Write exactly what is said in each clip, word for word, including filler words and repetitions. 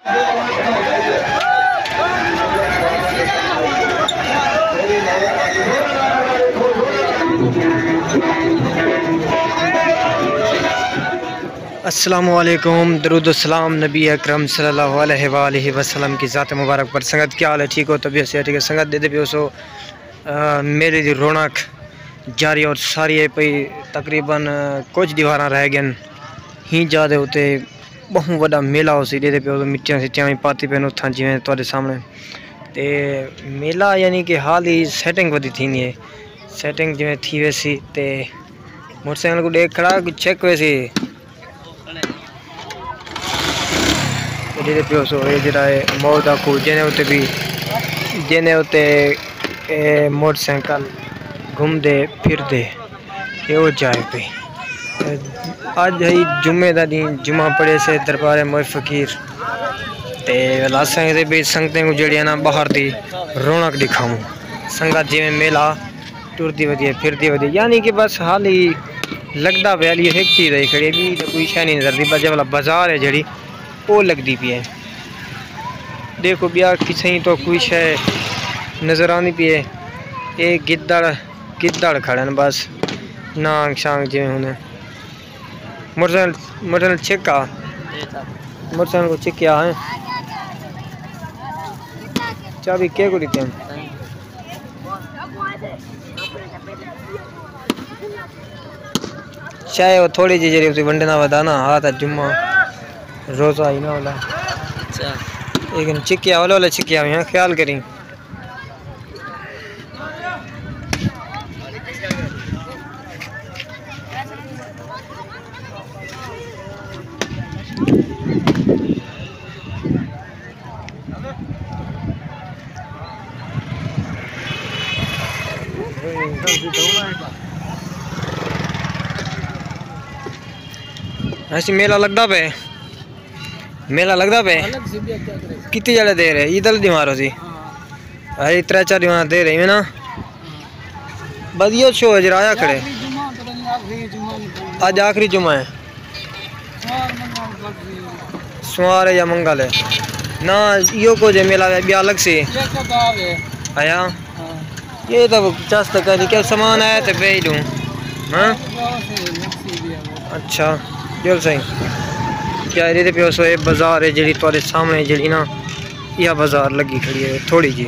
السلام علیکم، درود و سلام نبی اکرم صلی اللہ علیہ وآلہ وسلم کی ذات مبارک پر۔ سنگت، کیا حال ہے؟ ٹھیک ہو؟ طبیعت صحت ٹھیک ہے؟ سنگت، ݙیہدے پیو سو، آ، میلے دی رونق جاری اور ساری ہے پئی۔ تقریباً، آ، کجھ دیواراں رہ ڳئن۔ ہیں جاہ دے اتے ٻہوں وݙا میلہ ہوسی، ݙیہدے پیو سو، مٹیاں سٹیاں وی پاتی پئن اتھاں، جیویں تہاݙے سامݨے۔ تے میلہ یعنی کہ حال ہی سیٹنگ ودی تھیندی ہے، سیٹنگ جیویں تھی ویسی۔ تے موٹر سائیکل کوں ݙیکھ کھڑا، کوئی چیک ویسی۔ ݙیہدے پیو سو، اے جیڑھا ہے موڑ دا کھوہ، جیندے اتے بھی، جیندے اتے اے موٹر سائیکل گھمدے پھردے، اے او جاہ پئی۔ اڄ ہئی جمعے دا ݙینہہ، جمعہ پڑھیسے دربار معز فقیر۔ تے ولا سنگت بھی سنگتیں کوں جیڑھی ہے نا ٻاہر دی رونق ݙکھاؤں۔ سنگت جیویں میلہ ٹردی ودی ہے، پھردی ودی ہے، یعنی کہ بس حالی لڳدا پیا، حالی ہک چیز آئی کھڑی ہے، ٻی تاں کوئی شے نہیں نظر آندی، بس جیڑھا بازار ہے جیڑھی، او لڳدی پئی ہے۔ ݙیکھو ٻیا کتھائیں تاں کوئی شے نظر آندی پئی ہے۔ اے گدڑ، گدڑ کھڑن بس، نانگ شانگ جیویں ہوندے۔ موٹر سائیکل، موٹر سائیکل چیک آ۔ موٹر سائیکل کوں چیک کیا ہے؟ چابی کیکوں ݙتی ہے؟ چاہے او تھوڑی جیہی جیڑھی اسی ونڈنا ودا نا، آ تاں جمعہ روزہ ہی نہ ہولا۔ اچھا۔ لیکن چکیا، ہولے ہولے چکیا ہوئے ہیں، خیال کریں۔ ایسی میلہ لڳدا پئے، میلہ لڳدا پئے۔ الگ سے بھی کیا کرے؟ کتنی جڑے دیر ہے؟ عید والے ݙینہوار ہوسی۔ ہاں۔ ارے، ترے چار ݙینہوار دیر ہے نا۔ بس ایہو شو ہے جیڑھا آیا کھڑے۔ آخری جمعہ، پتہ نہیں آخری جمعہ نہیں۔ اڄ آخری جمعہ ہے۔ سوار منگل بس۔ سوار ہے یا منگل ہے؟ نہ، ایہو کجھ ہے، میلہ ٻیا الگ سی۔ یہ تو باغ ہے۔ آیا؟ ہاں۔ یہ تو چس تک ہے، کیا سامان آیا تے پے ݙوں۔ ہاں؟ اچھا، ڄل سائیں۔ کیا ݙیہدے پیو سو، اے بازار ہے جیڑھی تہاݙے سامݨے جیڑھی نا، ایہا بازار لڳی کھڑی ہے تھوڑی جی۔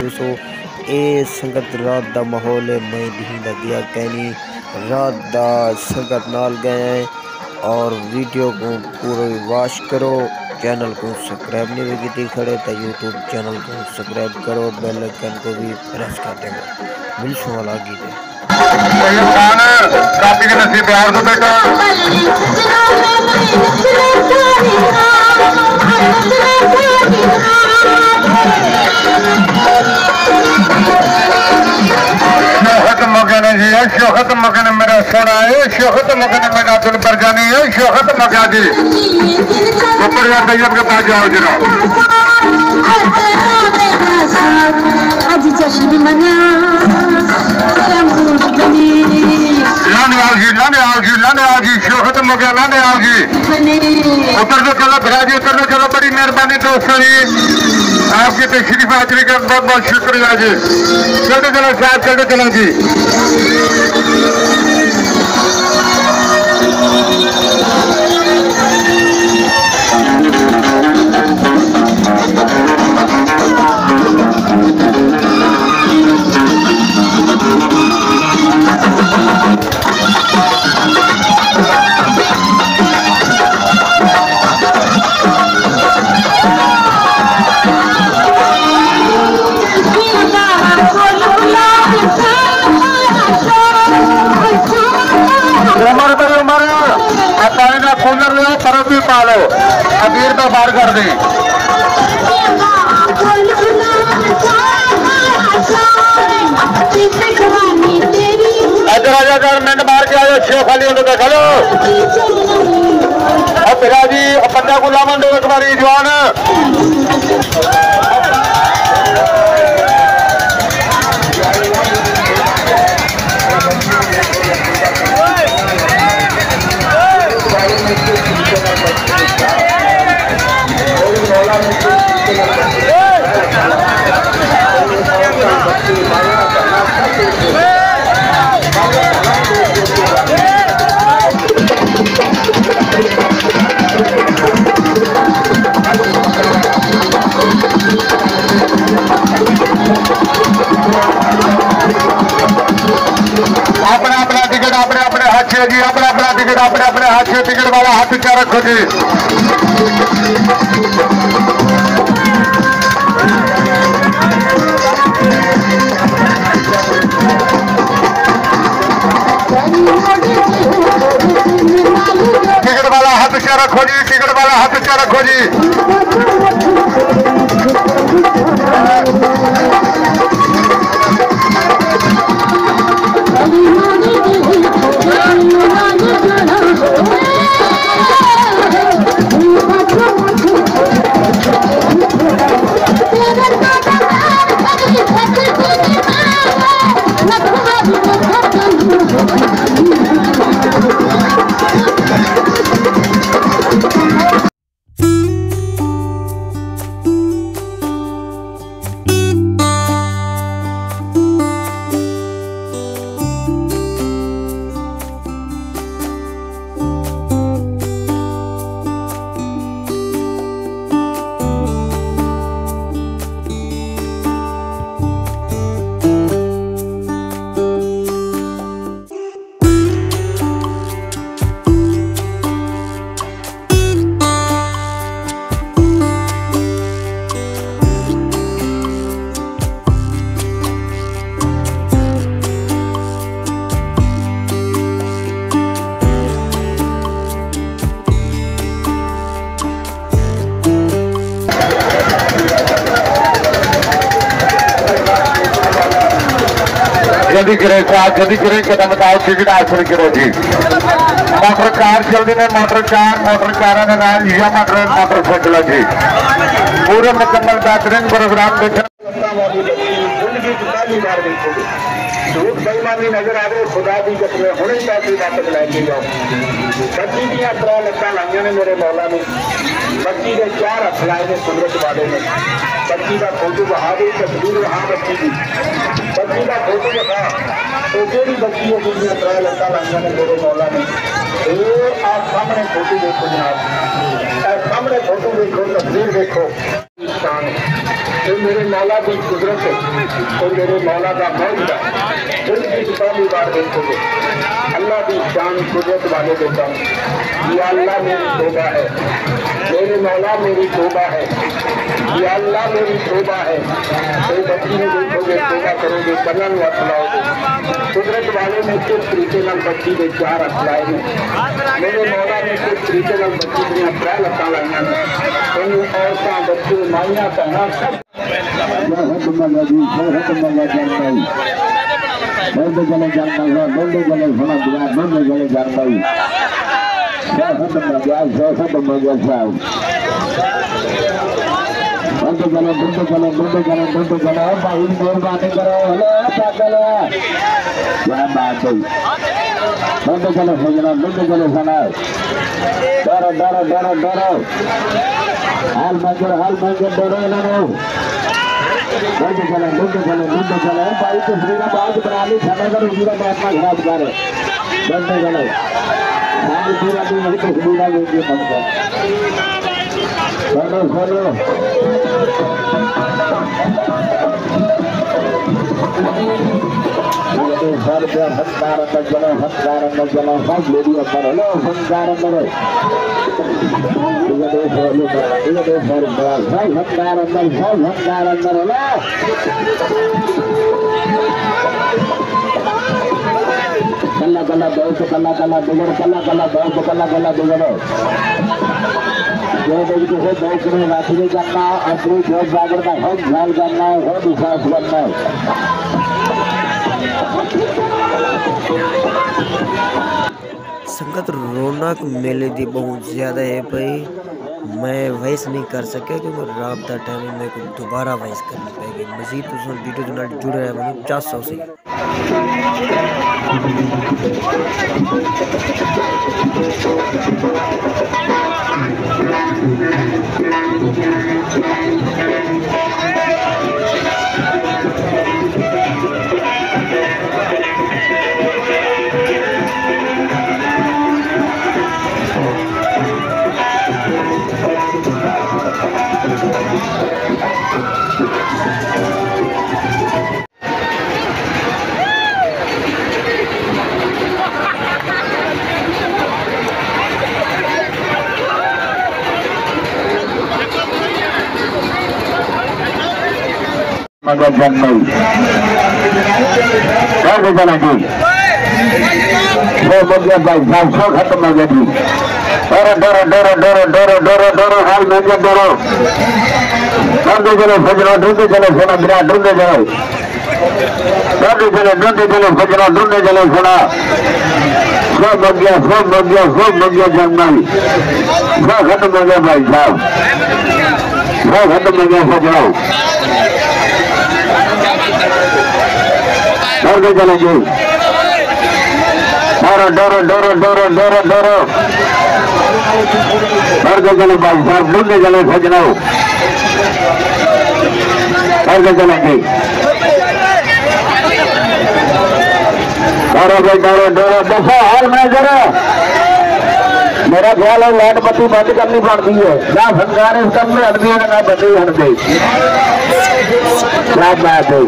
دوستو، اے سنگت رات دا ماحول ہے، میں ݙینہہ دا ڳیا کائنی، رات دا سنگت نال ڳئے ہیں۔ اور ویڈیو کوں پورا واچ کرو، چینل کوں سبسکرائب نہیں وی کیتی کھڑے تاں یوٹیوب چینل کوں سبسکرائب کرو، بیل آئیکن کوں وی پریس کر ݙیو۔ ملسوں والا گیت ہے۔ ایوب خان کاپی کے نصیب پیار دو بیٹا۔ شو ختم ہو گیا نا جی، شو ختم ہو گیا نا میرا سونا، شو ختم ہو گیا نا میرا دلبر جانی، شو ختم ہو گیا جی۔ اوپر یار طیب کے پاس جاؤ جناب۔ اڄ جشن مناؤ، رنگ روپ بنے۔ لانے آؤ جی، لانے آؤ جی، لانے آؤ جی، شو ختم ہو گیا، لانے آؤ جی۔ بنے۔ اتر دے چلو بھرا جی، اتر دے چلو، بڑی مہربانی دوستاں جی، آپ کی تشریف حاضری کا بہت بہت شکریہ جی۔ چلتے چلو صاحب، چلتے چلو جی۔ پا لو، ابیر پہ بار کر دیں۔ ادھر آ جا کر منٹ مار کے آ جا، شیخ علی انہوں پہ کھلو۔ او بھرا جی، او بندہ کو لاون دو ایک باری جوان۔ اپݨا اپݨا ٹکٹ اپݨے اپݨے ہتھ چ جی، اپݨا اپݨا ٹکٹ اپݨے اپݨے ہتھ چ، ٹکٹ والا ہتھ اچا رکھو جی۔ ٹکٹ والا ہتھ اچا رکھو جی، ٹکٹ والا ہتھ اچا رکھو جی۔ جلدی کریں صاحب، جلدی کریں، قدم بتاؤ، ٹکٹ حاصل کرو جی۔ موٹر کار چل رہی ہے، موٹر کار، موٹر کاراں دے نال یا موٹر، موٹر سائیکل ہے جی۔ پورے مکمل بہترین پروگرام دیکھا۔ لتاں والی بچی زندگی چ پہلی وار ویکھو گے۔ جھوٹ بے ایمانی نظر آوے، خدا دی قسم ہے، ہݨے ہی پیسے واپس لے کے جاؤ۔ بچی دیاں ترے لتاں لائیاں نے میرے مولا نے، بچی دے چار ہتھ لائے نے قدرت والے نے۔ بچی دا فوٹو وہا دے، تصویر وہا بچی دی، بچی دا فوٹو وہا۔ او جیڑھی بچی ہے جس دیاں ترے لتاں لائیاں نے میرے مولا نے، اے آ سامنے فوٹو ویکھو جناب، اے سامنے فوٹو ویکھو، تصویر ویکھو۔ شان ہے۔ اے میرے مولا دی قدرت ہے، اے میرے مولا دا معجزہ ہے۔ زندگی چ پہلی وار ویکھو گے اللہ دی شان قدرت والے دے کم۔ یا اللہ میری توبہ ہے، میرے مولا میری توبہ ہے، یا اللہ میری توبہ ہے۔ اے بچی نوں ویکھو گے، توبہ کرو گے، کناں نوں ہتھ لاؤ گے۔ قدرت والے نے کس طریقے نال بچی دے چار ہتھ لائے نے، میرے مولا نے کس طریقے نال بچی دیاں ترے لتاں لائیاں نے۔ اینوں عورتاں، بچے، مائیاں، بھیناں سب بہت مزہ جی، بہت مزہ جان بھائی۔ بہت گلے جان بھائی، بہت گلے سنا دیا، بہت گلے جان بھائی۔ بہت مزہ، بہت مزہ صاحب۔ بہت گلے، بہت گلے، بہت گلے، بہت گلے۔ او بھائی مہربانی کرو، ہلو، پاگل۔ کیا بات ہے۔ بہت گلے سجنا، بہت گلے سنا۔ ڈرو، ڈرو، ڈرو، ڈرو۔ حال منظر، حال منظر، ڈرو انہاں نوں۔ بند چلو، بند چلو، بند چلو۔ او بھائی، تصویراں بعد چ بنا لیں، ساڈا گھر حضور مہاتما خراب کر۔ بند چلو۔ سال پورا دن وہی تصویراں لے کے بند کر۔ سنو، سنو۔ سر پہ فنکار اندر چلو، فنکار اندر چلو، سب ویڈیو پر لو، فنکار اندر۔ یہ دے سو، یہ دے سو روپیہ، سب فنکار اندر، سب فنکار اندر، لو۔ کلا کلا دوست، کلا کلا دگر، کلا کلا دوست، کلا کلا دگر۔ جو بھی کسی دوست نے رکھ نہیں کرنا، اپنی جو جاگر کا حق جھال کرنا ہے، وہ بھی صاف کرنا ہے۔ سنگت، رونق میلے دی بہت زیادہ ہے پئی۔ میں وائس نہیں کر سکیا کیونکہ رات دا ٹائم ہے، میرے کو دوبارہ وائس کرنی پے گئی۔ مزید تساں ویڈیو دے نال جڑے رہے، چس سو سی۔ مگر جن نہیں۔ کر دے جنا جی۔ سو مگر بھائی صاحب، سو ختم ہو گیا جی۔ ڈورو، ڈورو، ڈورو، ڈورو، ڈورو، حال میں جب ڈورو۔ ڈر دے جنے سجنا، ڈر دے جنے سونا، برا ڈر دے جنے۔ ڈر دے جنے، ڈر دے جنے سجنا، ڈر دے جنے سونا۔ سو مگر، سو مگر، سو مگر جن نہیں۔ سو ختم ہو گیا بھائی صاحب۔ سو ختم ہو گیا سجنا۔ ڈر دے جنے جی۔ ڈورو، ڈورو، ڈورو، ڈورو، ڈورو، ڈورو۔ ڈر دے جنے بھائی صاحب، ڈر دے جنے سجنا۔ ڈر دے جنے جی۔ ڈورو بھائی، ڈورو، ڈورو۔ دسو حال میں ذرا۔ میرا خیال ہے لائٹ بتی بند کرنی پڑتی ہے۔ نہ سرکار اس کم میں ہٹدی ہے، نہ بتی ہٹدی۔ کیا بات ہے۔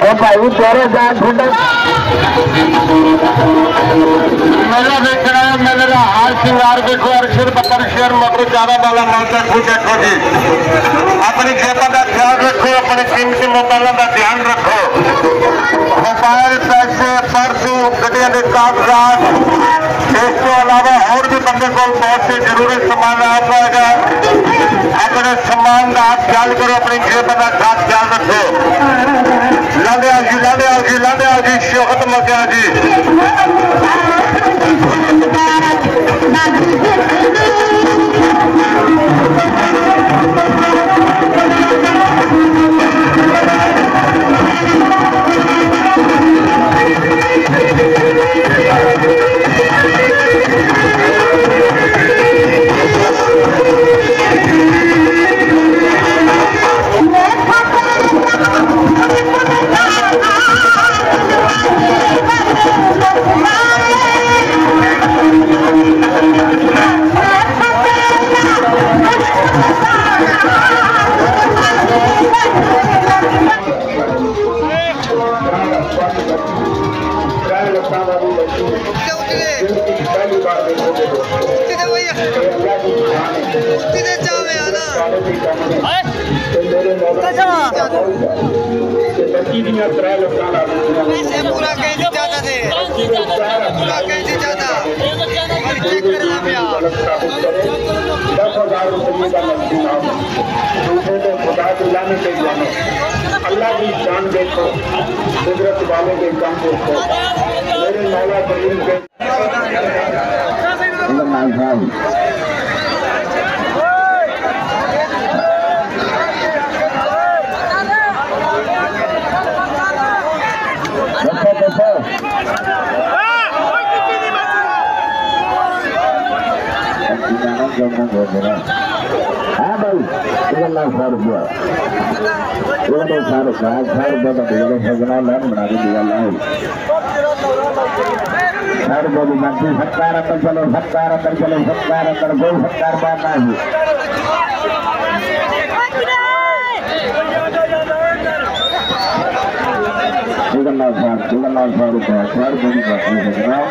او بھائی، تیرے جان چھوٹا۔ میلہ دیکھنا ہے، میلے دا ہار سنگار دیکھو، ارشد بکر شیر مگر زیادہ والا موجود ہے، خود دیکھو جی۔ اپنی جیباں دا خیال رکھو، اپنے قیمتی موبائلاں دا دھیان رکھو۔ موبائل، پیسے، پرس، گڈیاں دے کاغذات، اس توں علاوہ ہور وی بندے کول بہت سے ضروری سامان آ پائے گا۔ اپنے سامان دا ہتھ خیال کرو، اپنی جیب دا ہتھ خیال رکھو۔ لانڈے آؤ جی، لانڈے آؤ جی، لانڈے آؤ جی، شوہت مچیا جی۔ پورا کہیں دی زیادہ دے۔ پورا کہیں دی زیادہ۔ چیک کرنا پیا۔ دس ہزار روپے دا نقصان۔ دوسرے دے خدا دی لعنت تے جانو۔ اللہ دی شان دیکھو، قدرت والے دے کم دیکھو۔ میرے مولا کریم دے ہاں بھائی، تیرہ لاکھ سو روپیہ۔ تیرہ لاکھ سو روپیہ، سو روپیہ دا ڈیزل ہے، سجنا، لائن بنا کے ڈیزل لاؤ۔ سو روپیہ دی بنتی، ستر اندر چلو، ستر اندر چلو، ستر اندر، کوئی ستر باہر نہ ہو۔ تیرہ لاکھ سو، تیرہ لاکھ سو روپیہ، سو روپیہ دی بنتی، سجنا۔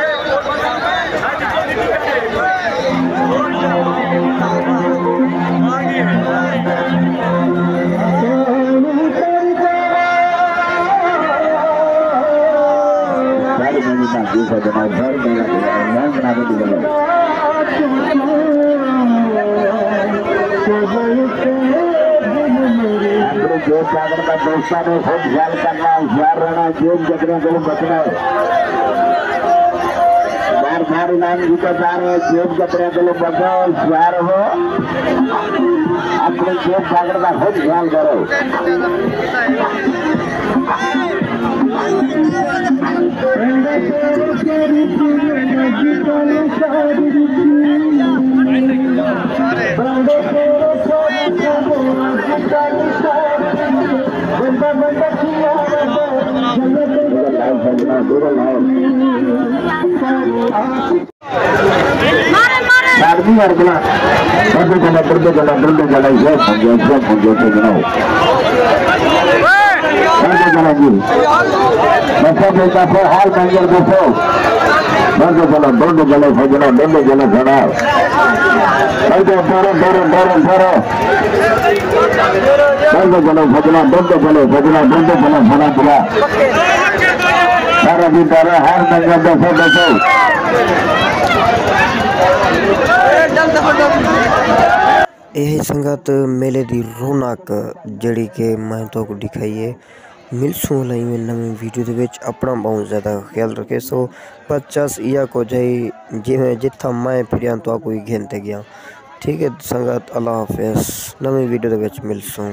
جی سجنا، گھر میں لگے ہیں، نام نام دی گلو۔ اپنے جیب جاگر کا دوستاں نے خود خیال کرنا، ہوشیار رہنا، جیب جکڑیاں کو بچنا ہے۔ بار بار انعام جیتا جا رہا ہے، جیب جکڑیاں کو بچنا ہے، ہوشیار ہو۔ اپنے جیب جاگر کا خود خیال کرو۔ مارے، مارے۔ سادگی اور بلا۔ ڈوڈو جلا، ڈوڈو جلا، ڈوڈو جلا، یہ بھنگے، یہ بھنگے سے بناؤ۔ ڈوڈو جلا جی۔ بچہ بیٹا سے حال بھنگے دوستو۔ ڈوڈو جلا، ڈوڈو جلا سجنا، ڈوڈو جلا سجنا۔ ڈوڈو، ڈوڈو، ڈوڈو، ڈوڈو۔ ڈوڈو جلا سجنا، ڈوڈو جلا سجنا، ڈوڈو جلا سجنا۔ سارا دی سارا ہر ننگا دسو دسو۔ اے سنگت میلے دی رونق جیڑھی کہ میں تہاکوں ݙکھائی ہے۔ ملسوں ولا ایویں نویں ویڈیو دے وچ، اپݨا ٻہوں زیادہ خیال رکھیسو۔ بس چس ایہا کجھ ہئی، جیویں جتھاں میں پھریاں تہاکوں ہی گھن تے ڳیاں۔ ٹھیک ہے سنگت، اللہ حافظ، نویں ویڈیو دے وچ ملسوں۔